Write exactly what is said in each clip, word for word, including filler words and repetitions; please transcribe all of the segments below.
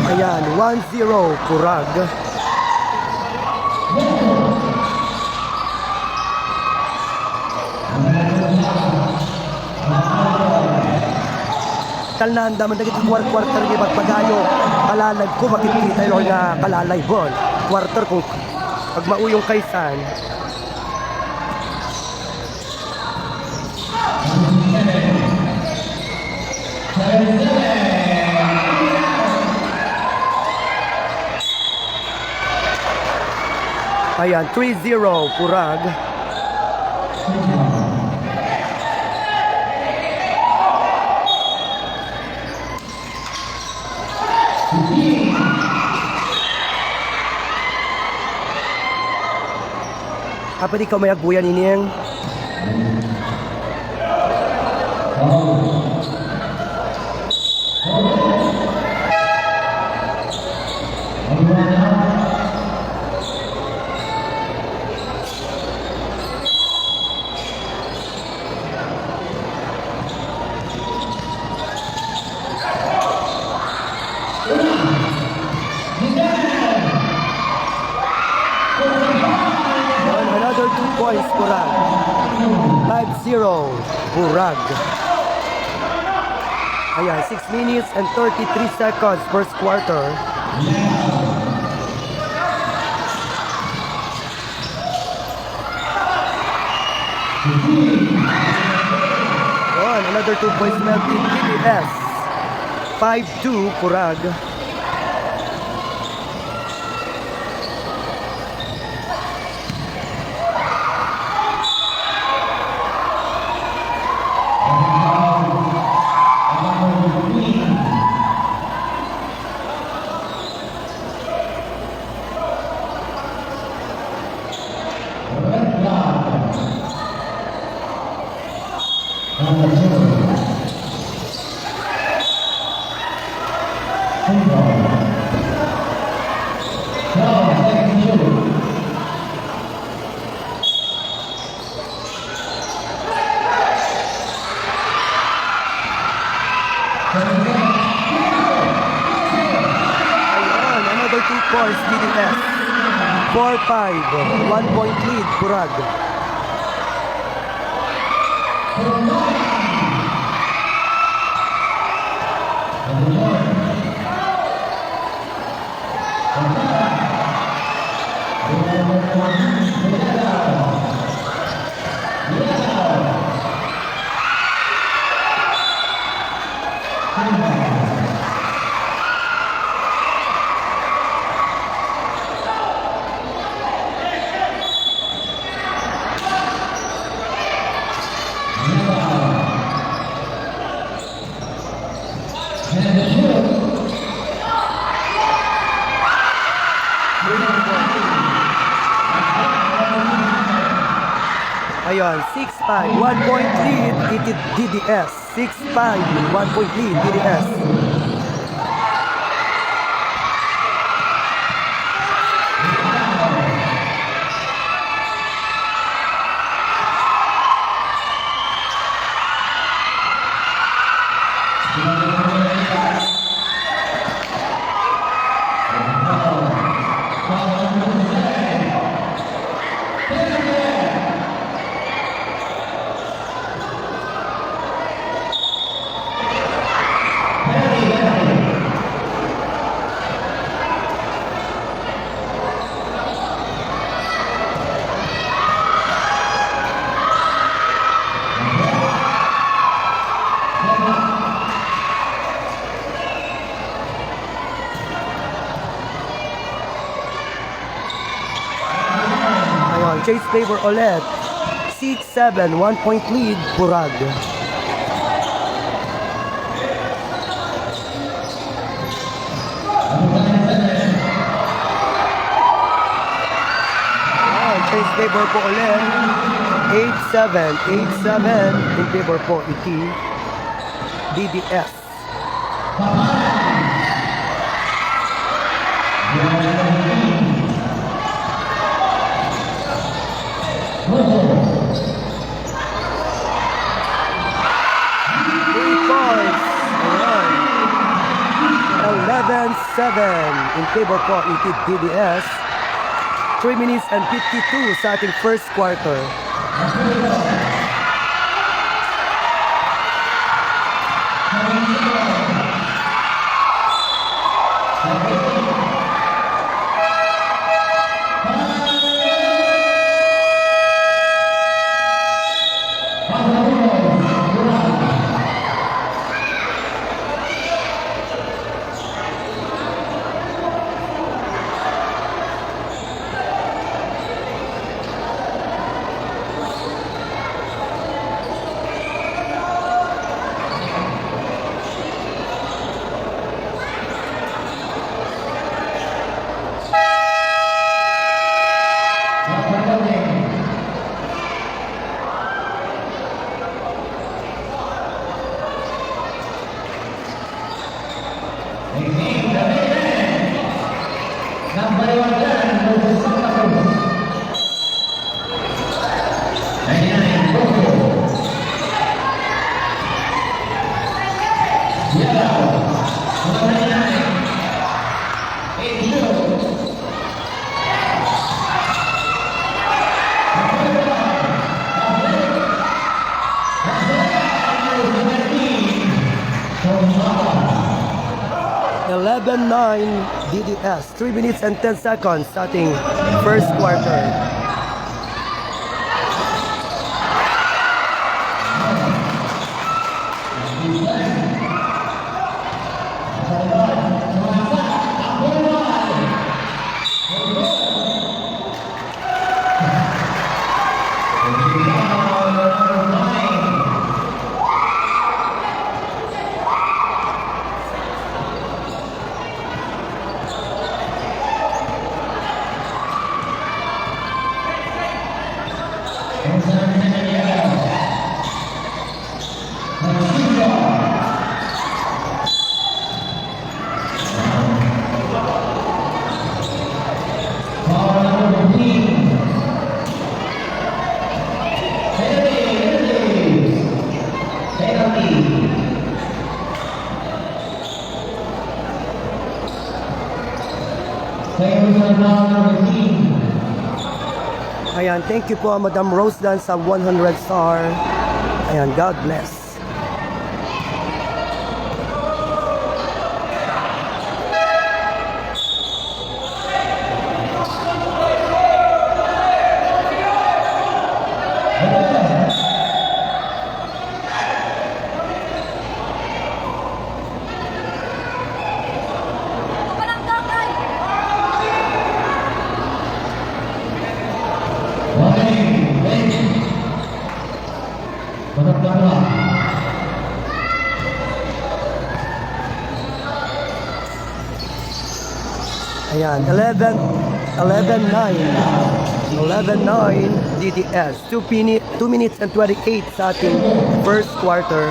Ayan, one zero, Purag. Talnaanda man dagiti kuar-, quarter nga ibagbaga yo. Kalalag ko, makikita yo nga kalalag ball. Quarter kung pagmauyong kaysan. Ayan, three zero, Purag. Apay di ka may agbuyan, Ining? Another two points, Purag. Five zero, Purag. Ayan, six minutes and thirty-three seconds, first quarter. Ayan, another two points, Melty, T D S. Five two, Purag. Ayan, another two points, T D S. Four five. One point lead, Purag. Ayan, six five. One point lead iti D D S. Six five. One point lead, D D S. Change favor ulit. Six seven, one point lead, Burag. Ayan, change favor po ulit. Eight seven, eight seven in favor po iti D D S. Three points. Ayan. Eleven seven in favor po iti D D S. Three minutes and fifty-two sa ating first quarter. Eleven nine D D S, three minutes and ten seconds sa ating first quarter. Ayan, thank you po, Madam Rosedan, sa one hundred star. Ayan, God bless. Ayan, eleven, eleven nine. Eleven nine, D D S. Two minute, two minutes and twenty-eight sa ating first quarter.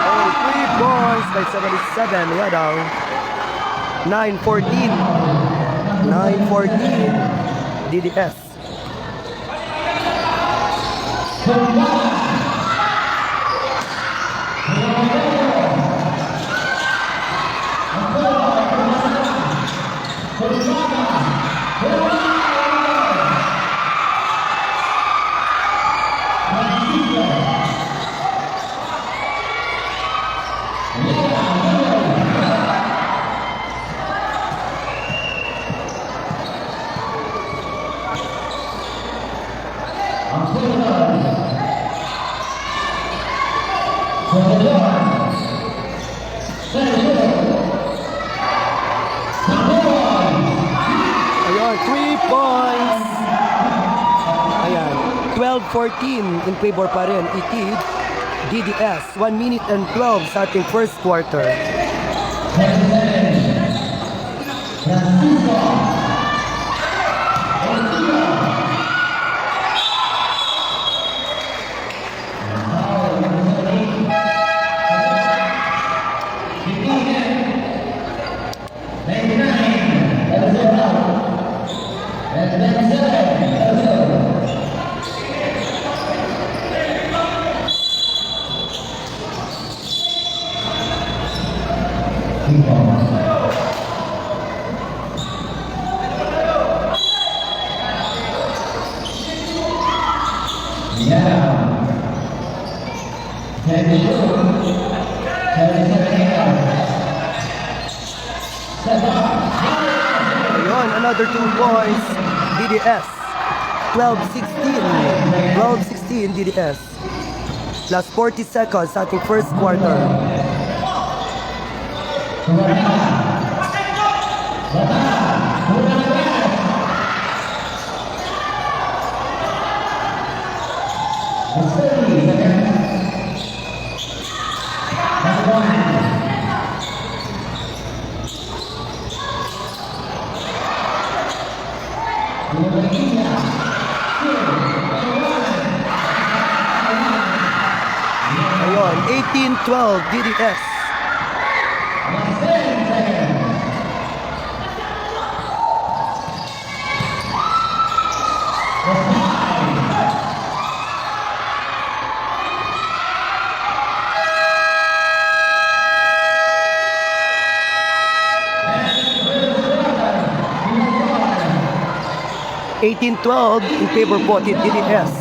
Oh, three points by seventy-seven, Yadaw. Nine fourteen. Nine fourteen, D D S. Ayan, three Points. Ayan. Twelve fourteen in favor pa rin itid D D S. One minute and twelve sa ating first quarter. Ayun, another two points, D D S. Twelve sixteen. Twelve sixteen, D D S. Last forty seconds sa ating first quarter. Ayun, eighteen twelve, D D S. Eighteen twelve in favor po ti D D S.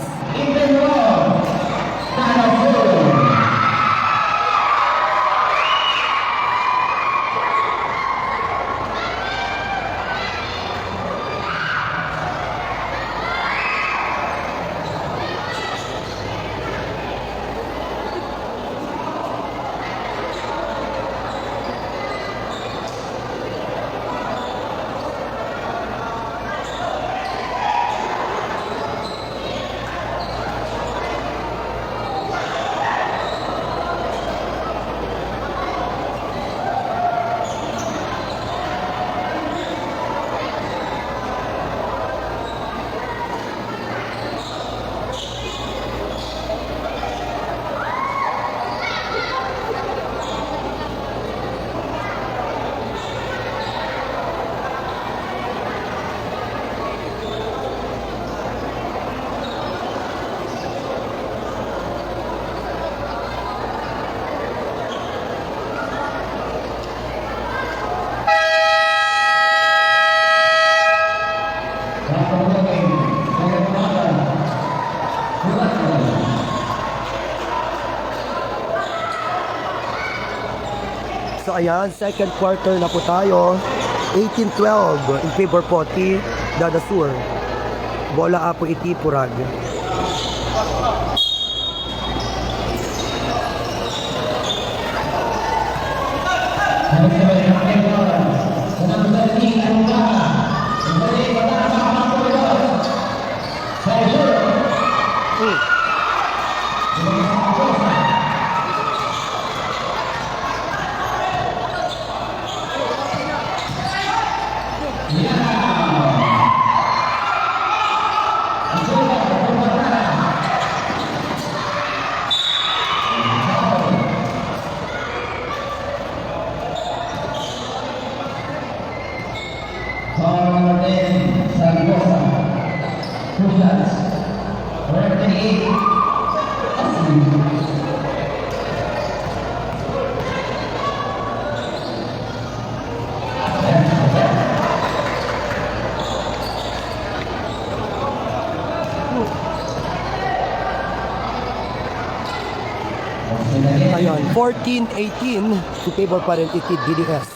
So, ayan, second quarter na po tayo. Eighteen twelve in favor po ti Dada Sur. Bola apo iti purag. Foul number ten, Zaragoza. Two shots. Referee. Ayan, fourteen eighteen, in favor pa rin iti D D S.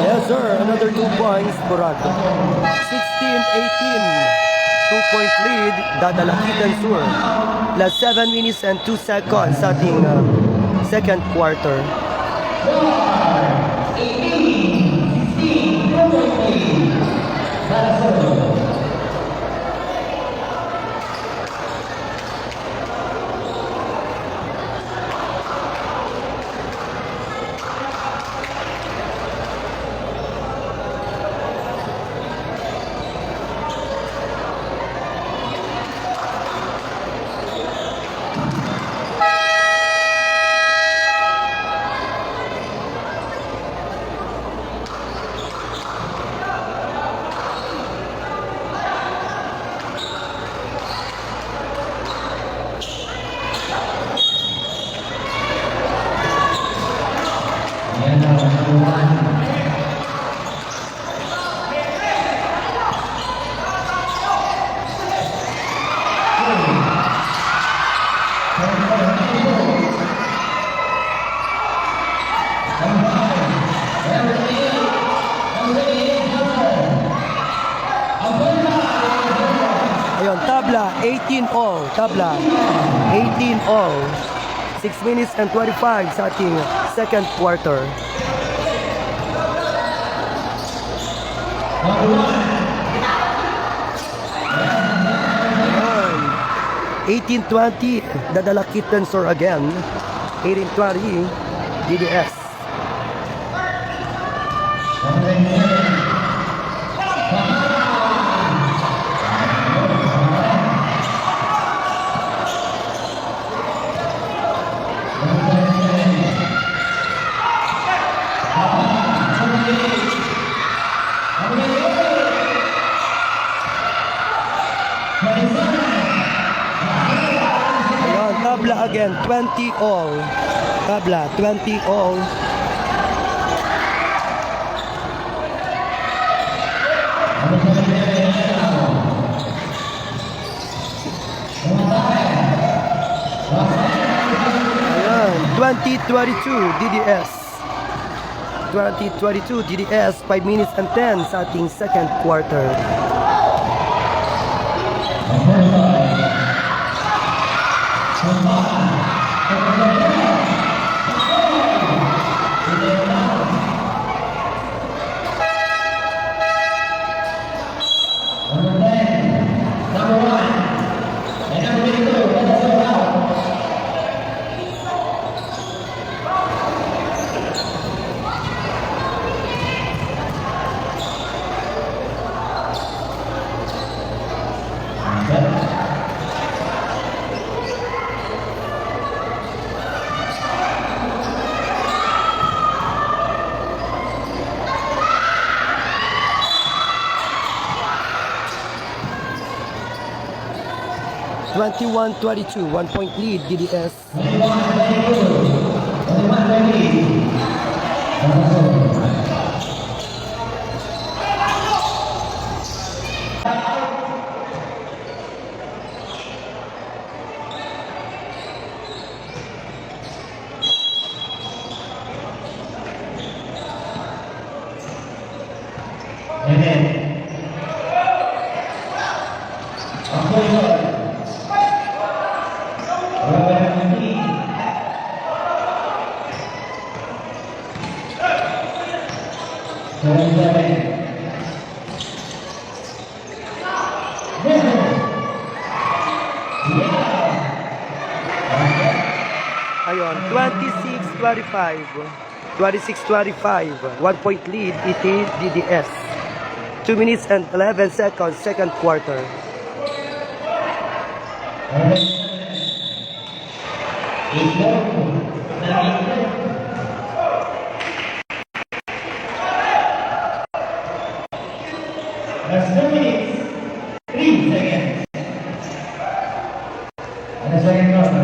Yes, sir. Another Two points, Burag. Sixteen eighteen. Two-point lead, Dadalakitan Sur. Last seven minutes and two seconds sa ating, uh, second quarter. Ayun, tabla, eighteen all. Tabla, eighteen all. Six minutes and twenty-five sa ating second quarter. Ayan. Eighteen twenty, Dadalakitan Sur again. Eighteen twenty, D D S. Ayan, tabla again, twenty all. Tabla, twenty all. Ayan, twenty twenty-two D D S. Twenty twenty-two D D S, five minutes and ten sa ating second quarter. Twenty-one twenty-two, one point lead, D D S. Ayun, twenty-six twenty-five. Twenty-six twenty-five. One point lead iti D D S. Two minutes and eleven seconds, second quarter. Last two minutes, three seconds. Last second quarter.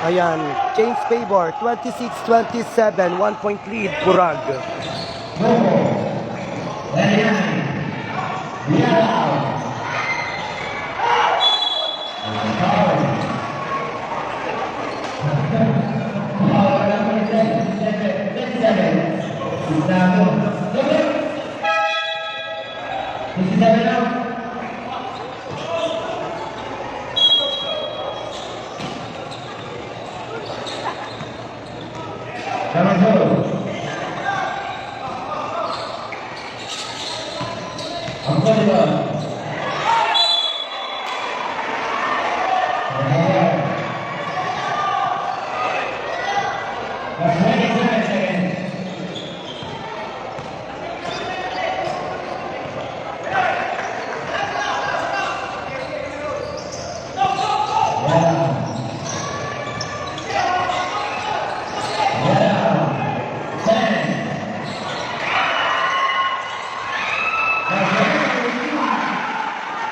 Ayan, change favor, twenty-six twenty-seven, one point lead, Purag.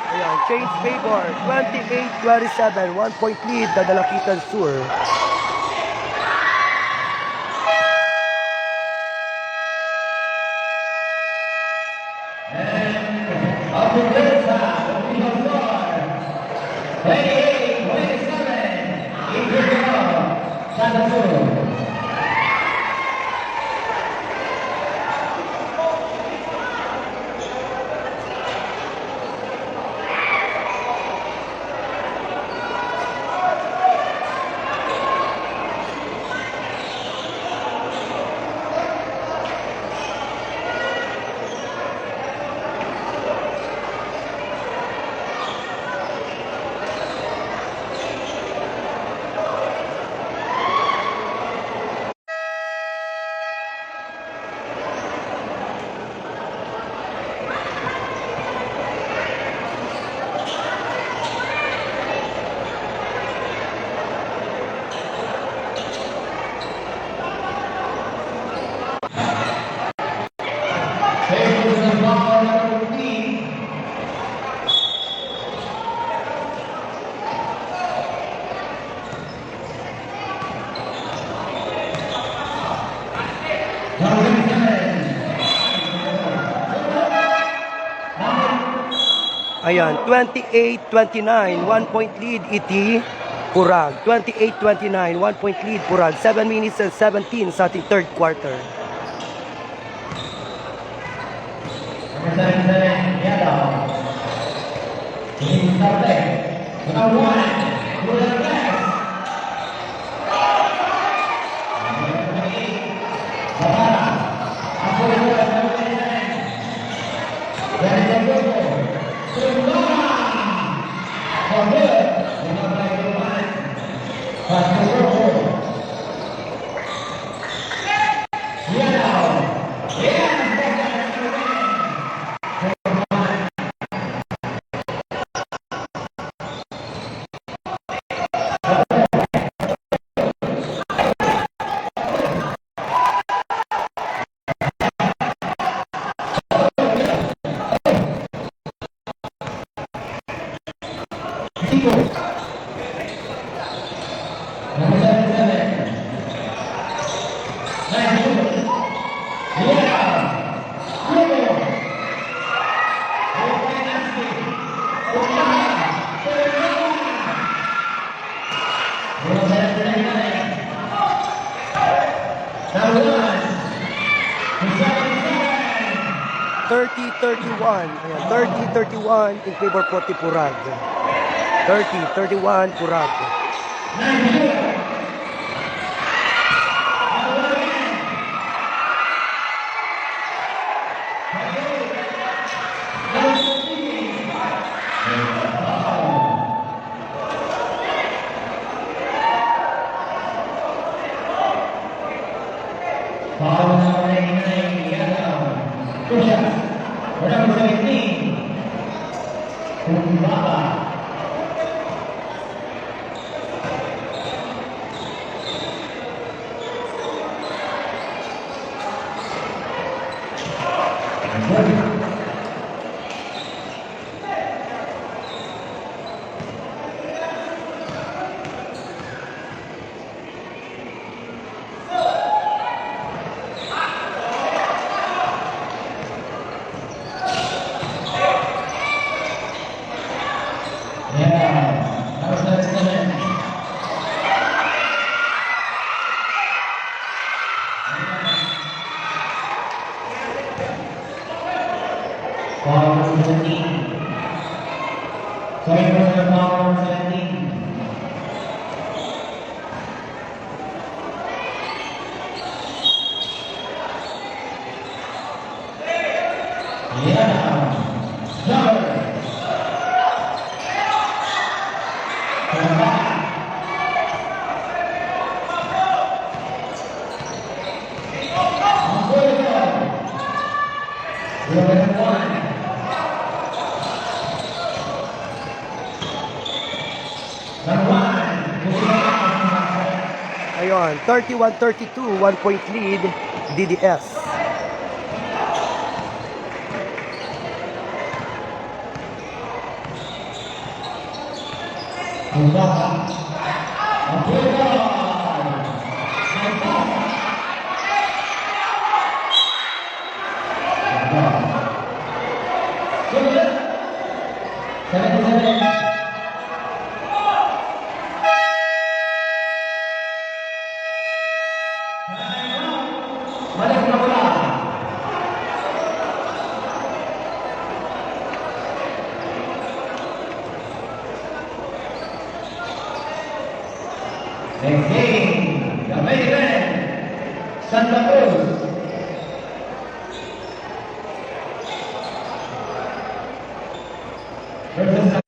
Ayan, change favor, twenty-eight twenty-seven, one point lead, Dalakitan Sur. Ayan, twenty-eight twenty-nine, one point lead iti Purag. Twenty-eight twenty-nine, one point lead Purag. Seven minutes and seventeen sa ating third quarter. Number seventy-seven, Yadaw. Ini starte. Number one, Budapest. Number twenty-eight, Batara. Ako ito, number twenty-seven. Dari Jacobo. Tumba. Number, number twenty-one. Singko. Number seventy-seven. Nice shoot. Yeah. Good. Good pass. Thirty thirty-one. Ayan, thirty thirty-one in favor for Tipurag. Thirty thirty-one, Purag. Foul number eighty-nine, Yadaw. Two shots. For number seventeen, Kumbaba. Yeah, that was nice. Foul number seventeen. Sorry, number seventeen. Yeah. Number. Ayun, thirty-one thirty-two, one point lead, D D S. Next game, the main event, Santa Cruz versus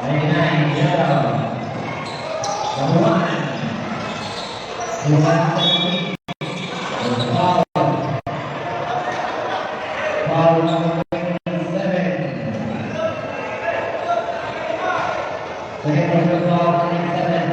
ninety-nine, Yadaw. Number one. Number one. Foul. Foul number twenty-seven. Second personal foul, twenty-seven.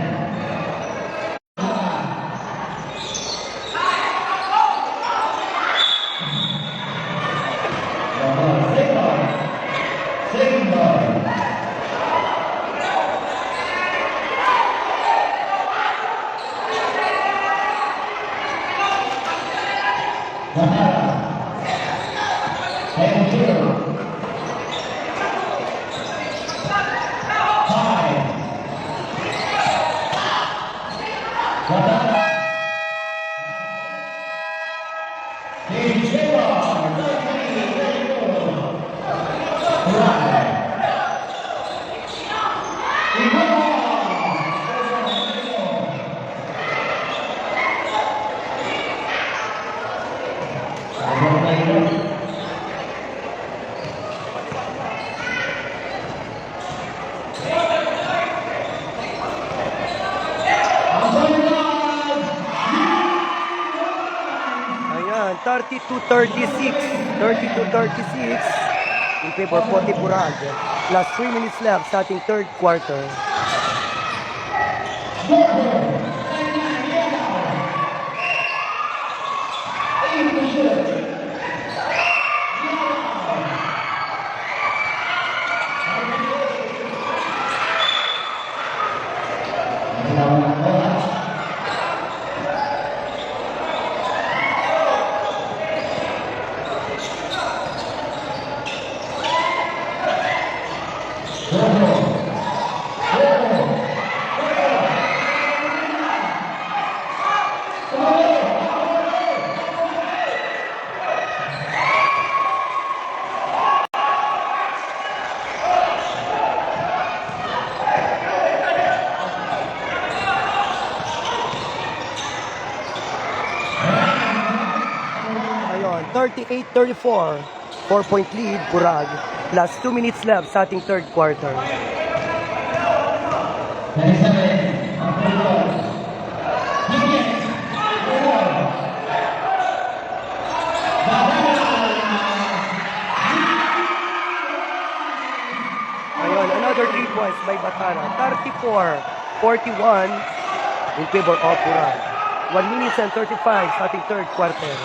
Thirty-two thirty-six. Thirty-two thirty-six. In favor of Purag. Last three minutes left sa ating third quarter. Ayun, thirty-eight thirty-four. Four-point lead, Purag. Last two minutes left sa ating third quarter. Ayun, another three points by Batara. Thirty-four forty-one in favor of Purag. One minutes and thirty-five sa ating third quarter.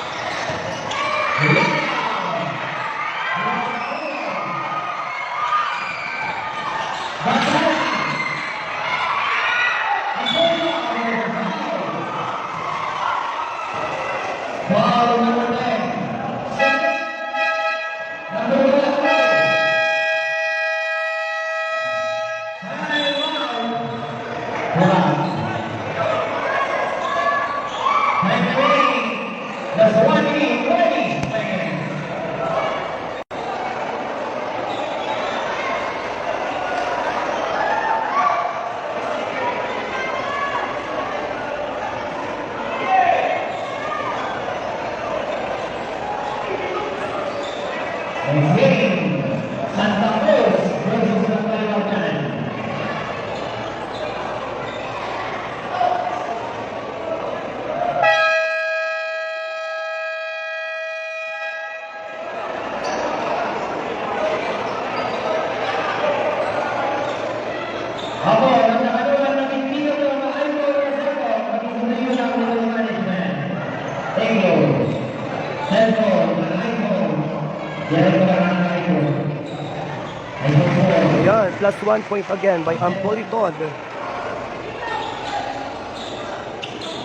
Yan, plus one point again by Amporitod.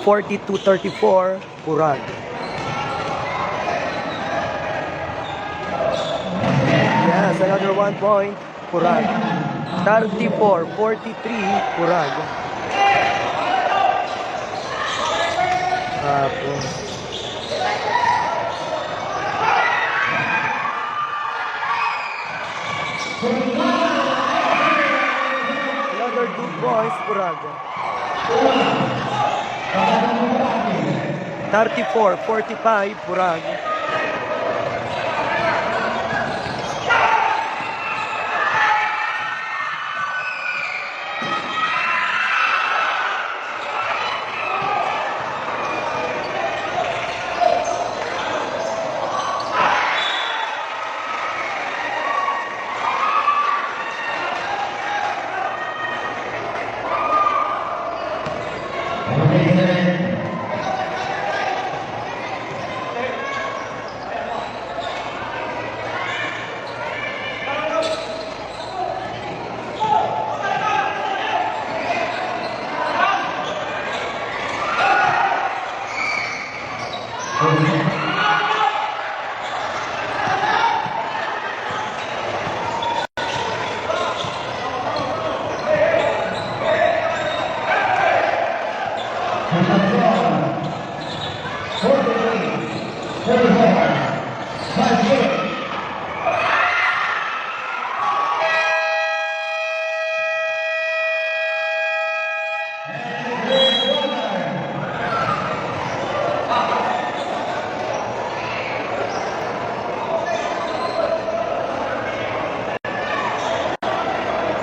Forty-two thirty-four, Purag. Yes, another one point, Purag. Thirty-four forty-three, Purag. Tapos, another two points, Purag. Thirty-four forty-five, Purag.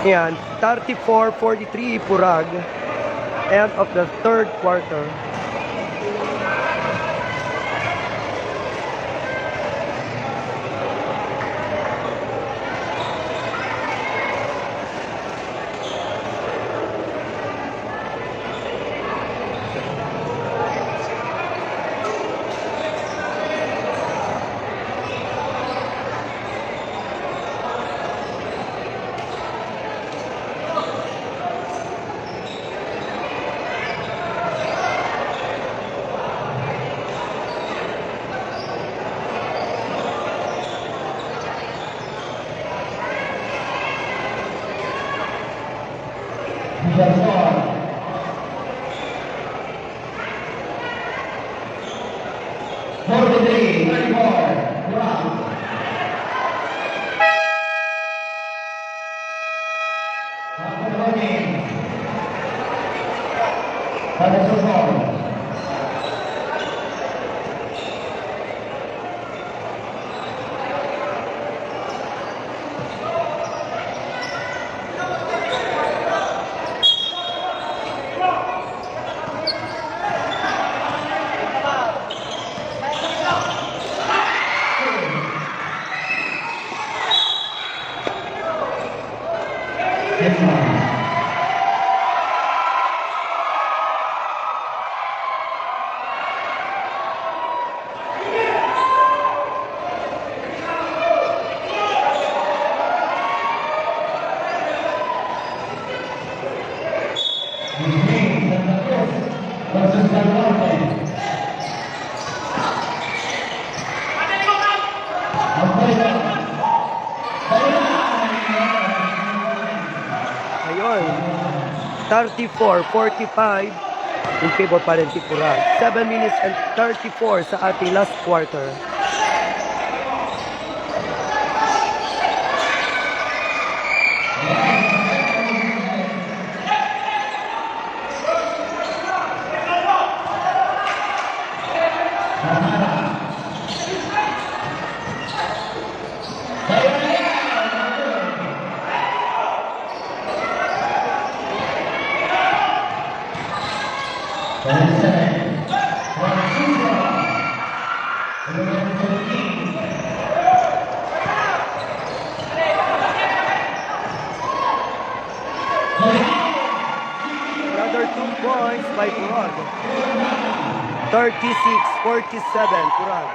Yan, thirty-four forty-three, Purag. End of the third quarter. Forty-three, thirty-four. Round. Ayun. Thirty-four forty-five in favor pa rin ti Purag. Seven minutes and thirty-four sa ating last quarter. Another two points by Purag. Thirty-six forty-seven, Purag.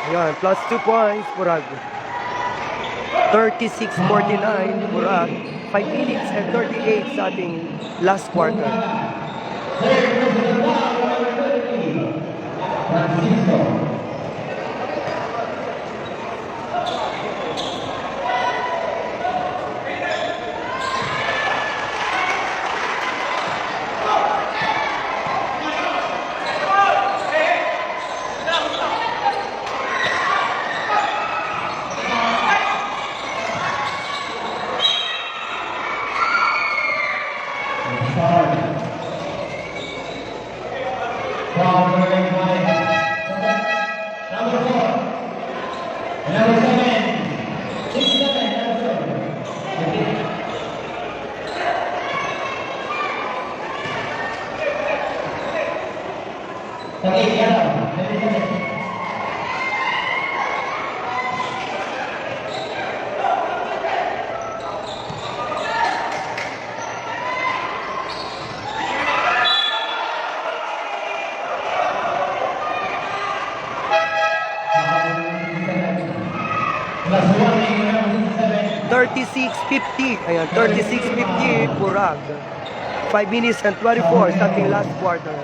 Ayan, plus two points, Purag. Thirty-six forty-nine, Purag. Five minutes and thirty-eight sa ating last quarter. Foul number five. Number four. Number seven. Thirty-six fifty. Ayan, thirty-six fifty, Purag. Five minutes and twenty-four, starting last quarter.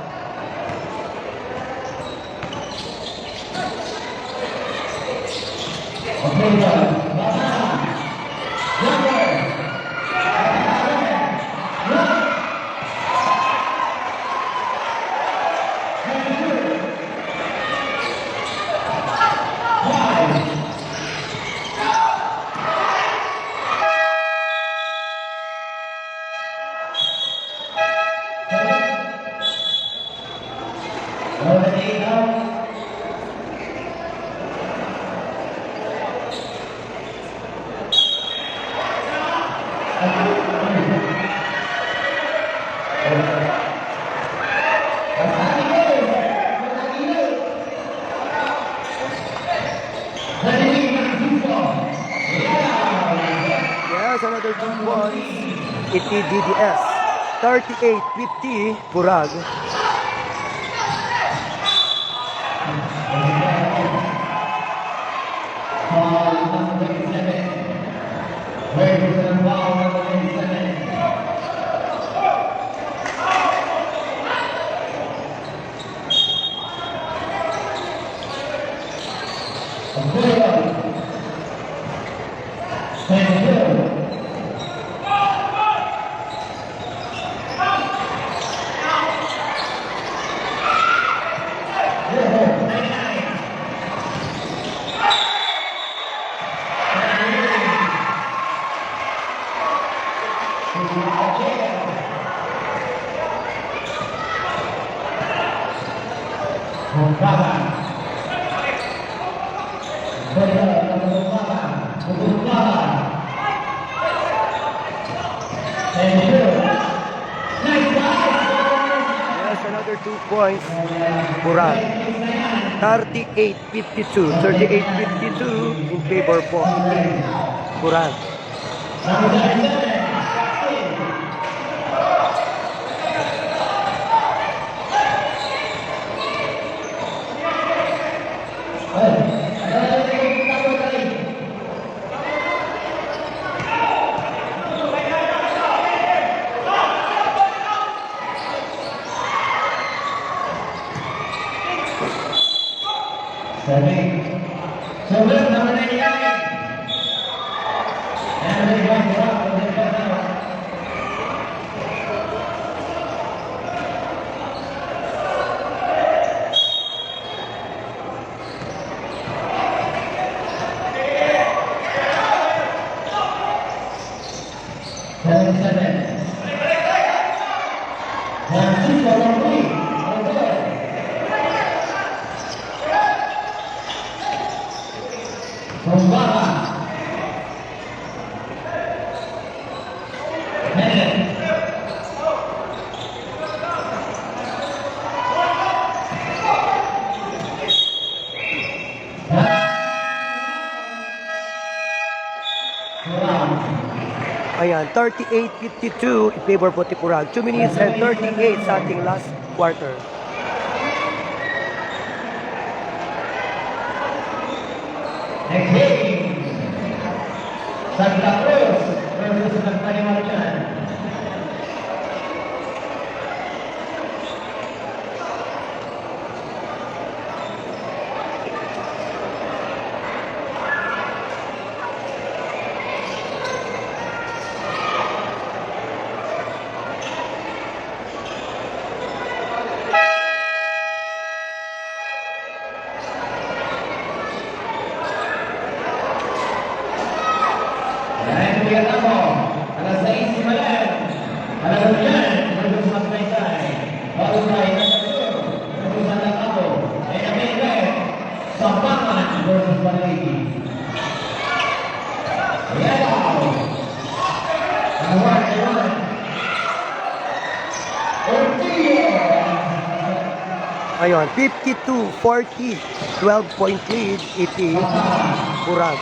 Yes, another two points. Iti D D S. Thirty-eight fifty, Purag. Yes, another two points. Purag. Thirty-eight fifty-two. Thirty-eight fifty-two in favor po. Purag. Ayan, thirty-eight fifty-two in favor po ti Purag. Two minutes and thirty-eight sa ating last quarter. Next game, Santa Cruz versus Nagpaliwalian. Ayan, kuya Tamo. Alas sais di malam. Alas nuebe, versus Magsaysay. Bago tayo na sa Sur, versus Santa Tamo. Ayan, ayan, ayan. Sambangan versus Manliti. Ayon, fifty-two forty, twelve point lead iti Purag.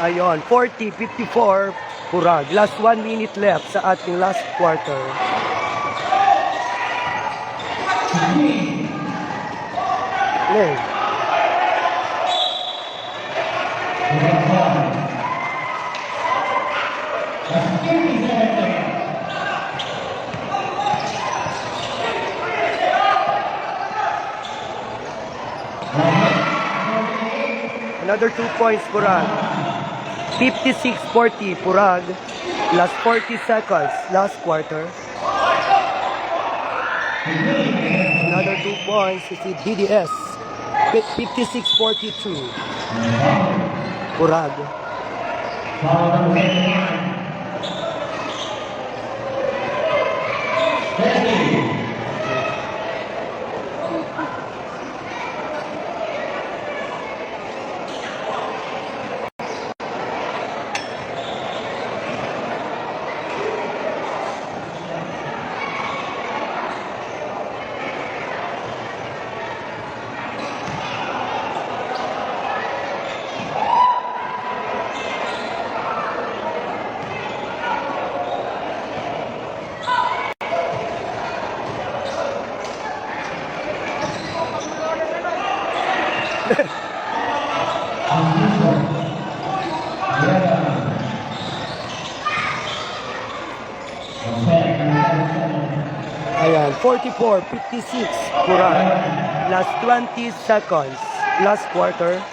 Ayon, forty fifty-four, Purag. Last one minute left sa ating last quarter. Play. Another two points, Purag. Fifty-six forty, Purag. Last forty seconds, last quarter. Another two points is the D D S. Fifty-six forty-two. Purag. Ayan, forty-four fifty-six, Purag. Last twenty seconds. Last quarter.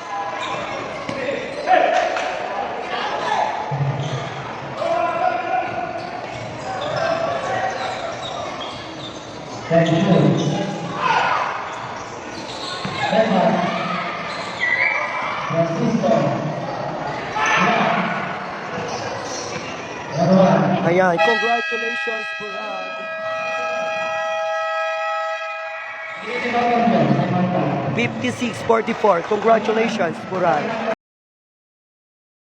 Thank you. Francisco. Ayan, congratulations, Purag. Fifty-six forty-four. Congratulations, Purag.